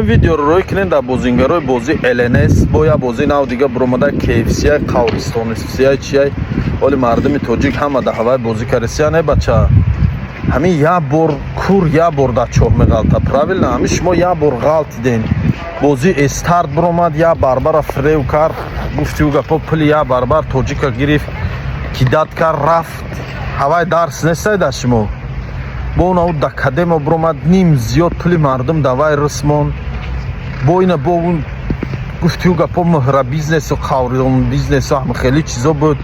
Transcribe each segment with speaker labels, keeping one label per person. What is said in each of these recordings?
Speaker 1: Видеоро рӯй кунед дар бозингарои бозӣ ЛНС. Бо як бозӣ нав дига буромада, KFC, қавристон FC, чия. Оли мардуми тоҷик ҳама да ҳавай бозӣ кардесия. Не, бача, ҳамин як бор кур, як бор дар чоҳ меғалта, правильно? Ҳамин шумо як бор ғалтиден, бозӣ эстарт буромад, як барбара фирев кард, гуфти ӯ гапо, пули як барбар тоҷика гирифт, кидать кард, рафт. Ҳавай дарс нестай дар шумо? Бо унау дакадемо буромад, ним зиёд пули мардум давай рисмон. Бо ина, бо он гуфти ӯ гапо, муҳра бизнесу қаврон бизнесу, ҳама хеле чизо буд.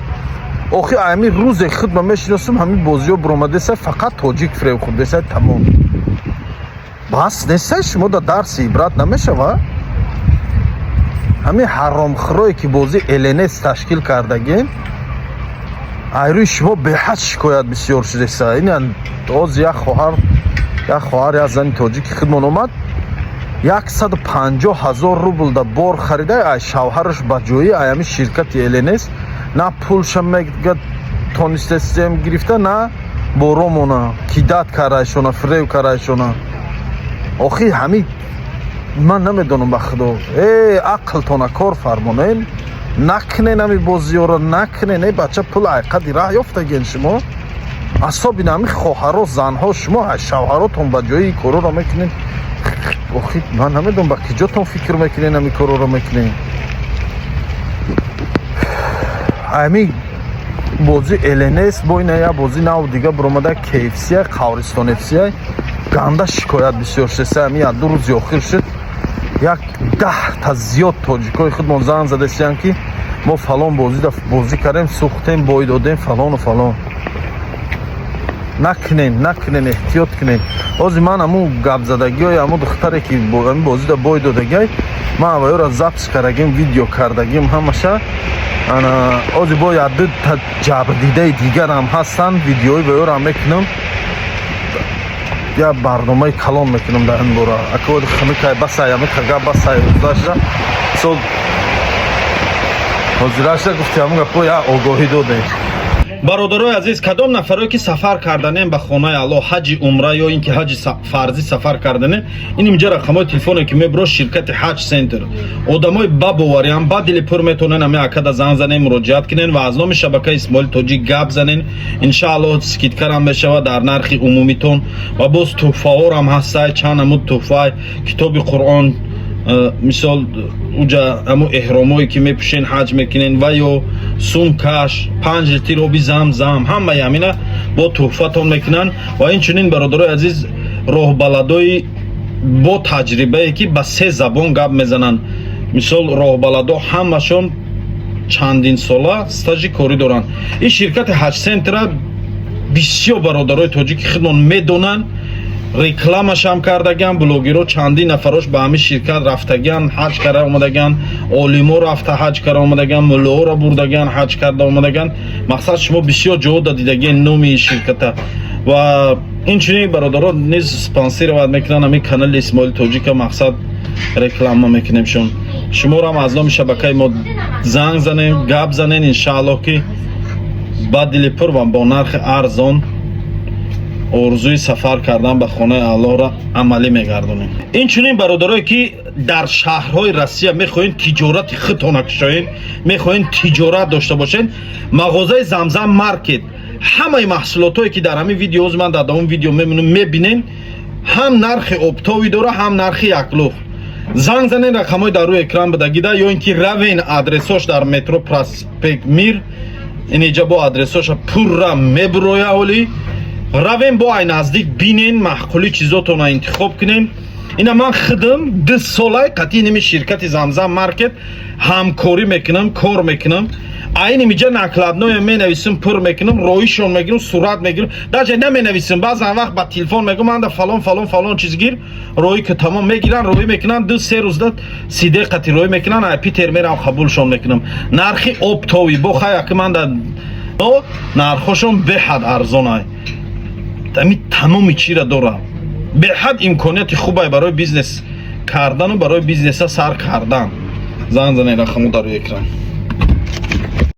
Speaker 1: Охи ҳамин рӯзе худ ма мешиносум, ҳамин бозиҳо буромадеса, фақат тоҷик фирев хурдеса, тамом. Бас нестай шумо да дарси ибрат намешава? Ҳамин ҳаромхӯрое ки бозӣ ЛНС ташкил кардагем, айрӯи шумо беҳад шикоят бисёр шудеса. Ин оз як хоҳар, як зани тоҷики худмон омад, 150 000 рубл да бор харида, ай шавҳараш ба ҷои ай ҳамин ширкати ЛНС. На пулша мега тонистесем гирифта, на боромона кидать карайшона, фирев карайшона. Охи ҳамин ман намедонам, ба худо, э, ақлтона кор фармонен, накунен ҳами бозиёро, накунен. Э, бача, пул айқади раҳ ёфтаген шумо, асоби ҳами хоҳаро, занҳо, шумо шавҳаротон ба ҷои ин корро мекунен. Охи ман намедонам, ба киҷотон фикр мекунен, ҳами корро мекунен. Ҳами бозӣ ЛНС, бо ина як бозӣ нав дига буромада, KFC, қавристон FC, ганда шикоят бисёр шудеса. Ҳами як ду рӯзи охир шуд, як 10 та зиёд тоҷикои худмон занг задесиянд, ки мо фалон бозида бозӣ кардем, сӯхтем, бой додем, фалону фалон. Накунен, накунен, эҳтиёт кунен. Ҳозир ман ҳамун гапзадагиҳои ҳамун духтаре ки ҳамин бозида бой додагиай, ман аввалёра запись кардагим, видео кардагим ҳамаша. Ана ҳозир бо як дута ҷабрдидаи дигарам ҳастанд, видеои ваёрам мекунам, як барномаи калон мекунам дар ин бора. Акоди хунукай, басай, ами кага басай гузашта сол ҳозирашта гуфти, ҳамун гапо як огоҳӣ додем.
Speaker 2: Бародарои азиз, кадом нафаре ки сафар карданем ба хонаи Аллоҳ, ҳаҷи умра ё ин ки ҳаҷи фарзӣ сафар карданем, ин инҷа рақамҳои телефоне ки мебуро, ширкати Ҳаҷ Центр, одамои бабовариам, ба дили пур метавонен ҳами акада занг занен, муроҷиат кунен ва аз номи шабакаи Исмоили Тоҷик гап занен. Иншааллоҳ, скидка рам мешавад дар нархи умумитон ва боз тӯҳфаҳорам ҳастай, чанд намуд тӯҳфа, китоби Қуръон, мисол, уҷа ҳамо эҳромое ки мепӯшен, ҳаҷ мекунен, ва ё сумкаш, 5 литр оби Замзам, ҳамаи ҳамина бо тӯҳфатон мекунанд. Ва инчунин, бародарои азиз, роҳбаладои бо таҷрибае ки ба се забон гап мезананд. Мисол, роҳбаладо ҳамашон чандин сола стажи корӣ доранд. Ин ширкати Ҳаҷ Центра бисёр бародарои тоҷики худмон медонанд, рекламашам кардагиан, блогеро чандин нафарош ба ҳамин ширкат рафтагиан, ҳаҷ карда омадагиан, олимо рафта ҳаҷ карда омадагиан, муллоҳоро бурдагиан, ҳаҷ карда омадагиан. Мақсад, шумо бисёр ҷоҳо дидагиен номи ин ширката. Ва инчунин бародаро низ спонсировать мекунанд ҳамин канали Исмоили Тоҷика. Мақсад, реклама мекунем шон. Шуморо аз номи шабакаи мо занг занем, гап занен, иншааллоҳ, ки ба дили пур ва бо нархи арзон орзуи сафар кардан ба хонаи Аллоҳро амалӣ мегардонем. Инчунин, бародарое ки дар шаҳрҳои Россия мехоҳед тиҷорати худтона кушоед, мехоҳед тиҷорат дошта бошед, мағозаи Замзам Маркет, ҳамаи маҳсулотое ки дар ҳамин видео ман дар давоми видео мемонам, мебинен, ҳам нархи оптовый дора, ҳам нархи яклух. Занг занен, рақамҳои дар рӯи экран бидагида, ё ин ки равен, адресош дар метро Проспект Мир, инҷа бо адресоша пурра мебуроя. Ҳоли равем, бо ай наздик бинен, маъқули чизотона интихоб кунем. Ина ман худам 2 солай қатъи ними ширкати Замзам Маркет ҳамкорӣ мекунам, кор мекунам. Айни миҷа накладное менависам, пур мекунам, роишон мегирам, сурат мегирам, даже наменависам, баъзан вақт ба телефон мегӯм: «Манда фалон, фалон, фалон чиз гир, роӣ ки». Тамом, мегиран, роӣ мекунан, 2-3 рӯзда сиде қати роӣ мекунан, ай Питер мерам, қабулшон мекунам. Нархи оптовый бо хаяки манда нархошон беҳад арзонай. Ами тамоми чира дорам, беҳад имконияти хубай барои бизнес кардану барои бизнеса сар кардан. Занг занед, рақамо дар рӯи экран.